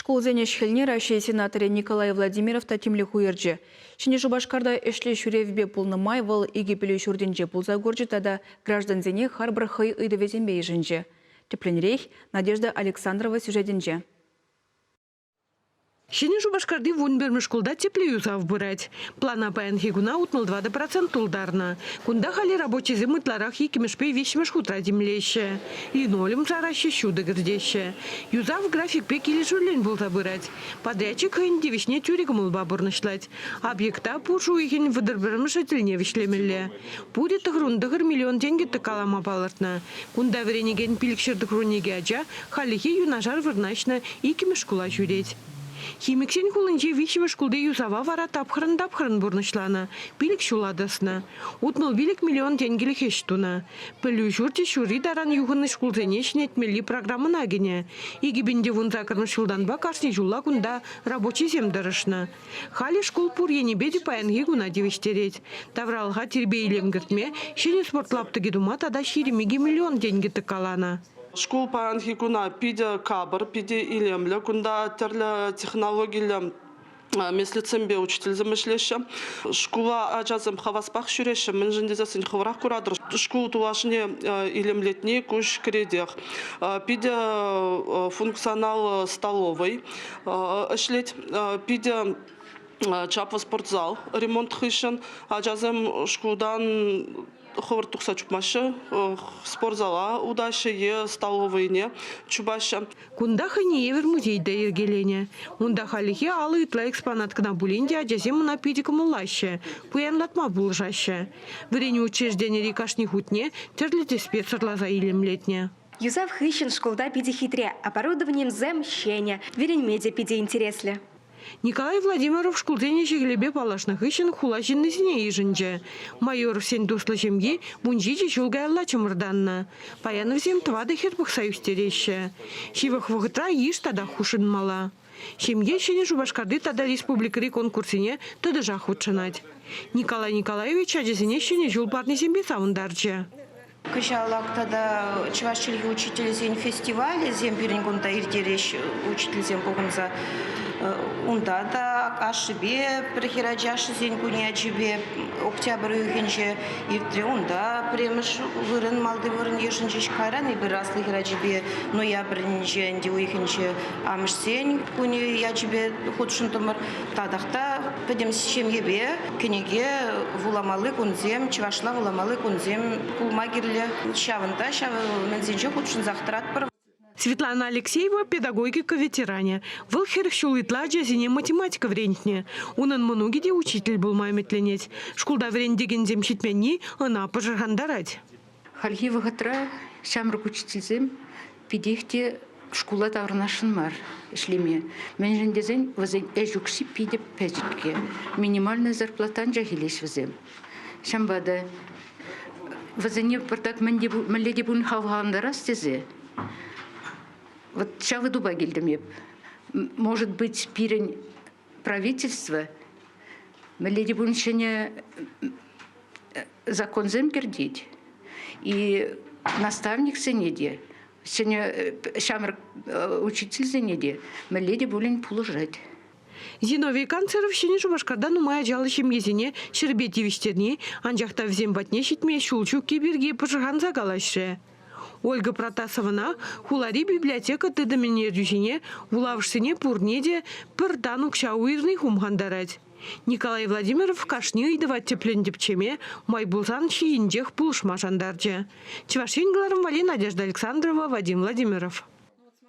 Шкулсен ӗҫ-хӗлне Раҫҫей сенаторӗ Николай Владимиров та тимлӗх уйӑрчӗ. Ҫӗнӗ Шупашкарта ӗҫлӗ ҫӳревпе пулнӑ май вӑл икӗ пӗлӳ ҫуртӗнче пулса курчӗ тата граждансене харпӑр хӑй ыйтӑвӗсемпе йышӑнчӗ. Тӗплӗнрех Надежда Александрова сюжетӗнче. Ҫӗнӗ Шупашкарти 11-мӗш шкулта тӗплӗ юсав пырать. Плана паянхи куна 64% тултарнӑ. Кунта халӗ рабочисем ытларах иккӗмӗшпе виҫҫӗмӗш хутра тимлеҫҫӗ. Линолеум сараҫҫӗ, ҫутӑ кӗртеҫҫӗ. Юсав графикпе килӗшӳллӗн пулса пырать. Подрядчик хӑйӗн тивӗҫне тӳрӗ кӑмӑлпа пурнӑҫлать. Объекта пуш уйӑхӗн 31-мӗшӗ тӗлне вӗҫлемелле. Пурӗ 99 миллион тенкӗ тӑккалама палӑртнӑ. Кунта вӗренекен пилӗкҫӗр тӑхрунникӗ ача хальлӗхе юнашар вырнаҫнӑ иккӗмӗш шкула ҫӳрет. Химиксен хулинче виҫҫӗмӗш шкулти юсава вара тапхӑрӑн-тапхӑрӑн пурнӑҫланӑ, пилӗк ҫула тӑснӑ. 65 миллион тенкӗлӗх ӗҫ тунӑ. Пӗлӳ ҫурчӗ ҫурри таран юхӑннӑ шкулсене ҫӗнетмелли программӑна кӗнӗ. 2018 ҫултанпа кашни ҫулла кунта рабочисем тӑрӑшнӑ. Халӗ шкул пур енӗпе те паянхи куна тивӗҫтерет. Тавралӑха тирпей-илем кӗртме, ҫӗнӗ спорт лаптӑкӗ тума тата 22 миллион тенкӗ тӑккаланӑ. Шкул паянхи куна питӗ капӑр, питӗ илемлӗ. Кунта тӗрлӗ технологиллӗ меслетсемпе учительсем ӗҫлеҫҫӗ. Шкула ачасем хаваспах ҫӳреҫҫӗ, мӗншӗн тесессӗн хӑвӑрах куратӑр. Шкул тулашне илемлетни куҫ кӗретех. Питӗ функционал столовӑй ӗҫлет. Питӗ чаплӑ спортзал ремонт хыҫҫӑн ачасем шкултан хӑвӑрт тухса чупмаҫҫӗ, спортзала утаҫҫӗ е столовӑйне чупаҫҫӗ. Кунта хӑйне евӗр музей те йӗркеленӗ. Унта хальлӗхе алӑ ытла экспонат кӑна пулин те ачасем ӑна питӗ кӑмӑллаҫҫӗ, пуянлатма пулӑшаҫҫӗ. Вӗренӳ учрежденири кашни хутне тӗрлӗ тӗспе сӑрласа илемлетнӗ. Юсав хыҫҫӑн шкулта питӗ хитре, оборудованисем ҫӗнӗ, вӗренме те питӗ интереслӗ. Николай Владимиров шкулсен ӗҫӗ-хӗлӗпе паллашнӑ хыҫҫӑн хула ҫыннисене йышӑнчӗ. Майоровсен туслӑ ҫемйи 17 ҫул каялла чӑмӑртаннӑ. Паян вӗсем тӑватӑ хӗр пӑхса ӳстереҫҫӗ. Ҫывӑх вӑхӑтра йыш татах хушӑнмалла. Ҫемье Ҫӗнӗ Шупашкарти тата республикӑри конкурссене тӑтӑшах хутшӑнать. Николай Николаевич ачасене Ҫӗнӗ ҫул парнисемпе савӑнтарчӗ. Кӑҫал ак тата чӑваш чӗлхи учителӗсен фестивалӗсем пирӗн кунта ирттереҫ учительсем пухӑнса. Унта та ашшӗпе пӗр хӗрача ашшӗсен кунӗ ячӗпе октябрь уйӑхӗнче иртрӗ. Унта пӗрремӗш вырӑн, малти вырӑн йышӑнчӗҫ. Кайран эпир аслӑ хӗрачипе ноябрӗнче ӗнтӗ уйӑхӗнче амӑшсен кунӗ ячӗпе хутшӑнтӑмӑр. Татах та пӗтӗм ҫемьепе кӗнеке вуламалли кунсем, чӑвашла вуламалли кунсем пулма кирлӗ. Ҫавӑнта ҫав мӗнсенче хутшӑнсах тӑратпӑр. Светлана Алексеева педагогика ветеранӗ. Вӑл 40 ҫул ытла ачасене математика вӗрентнӗ. Унӑн мӑнукӗ те учитель пулма ӗмӗтленет. Шкулта вӗрентекенсем ҫитменни ӑна пӑшӑрхантарать. Хальхи вӑхӑтра ҫамрӑк учительсем питех те шкула таврӑнасшӑн мар ӗҫлеме. Мӗншӗн тесен вӗсен ӗҫ укҫи питӗ пӗчӗккӗ. Минимальная зарплата анчах илеҫ вӗсем. Ҫавӑнпа та вӗсене пӑртак мӗнле те пулин хавхалантарас тесе вот ҫав ыйтупа килтӗм эп. Может быть, пирӗн правительство мӗнле те пулин ҫӗнӗ законсем кӗртет. И наставниксене те, ҫӗнӗ ҫамрӑк учительсене те мӗнле те пулин пулӑшать. Зиновий Канцеров Ҫӗнӗ Шупашкарта нумай ачаллӑ ҫемьесене ҫӗрпе тивӗҫтерни, анчах та вӗсем патне ҫитме ҫул ҫукки пирки пӑшӑрханса калаҫрӗ. Ольга Протасовӑна хулари библиотека тытӑмӗн ертӳҫине вулавӑшсене пурне те пӗр тан укҫа уйӑрни хумхантарать. Николай Владимиров кашни ыйтӑва тӗплӗн тӗпчеме, май пулсан ҫийӗнчех пулӑшма шантарчӗ. Чӑваш Ен кӑларӑм валли Надежда Александрова, Вадим Владимиров.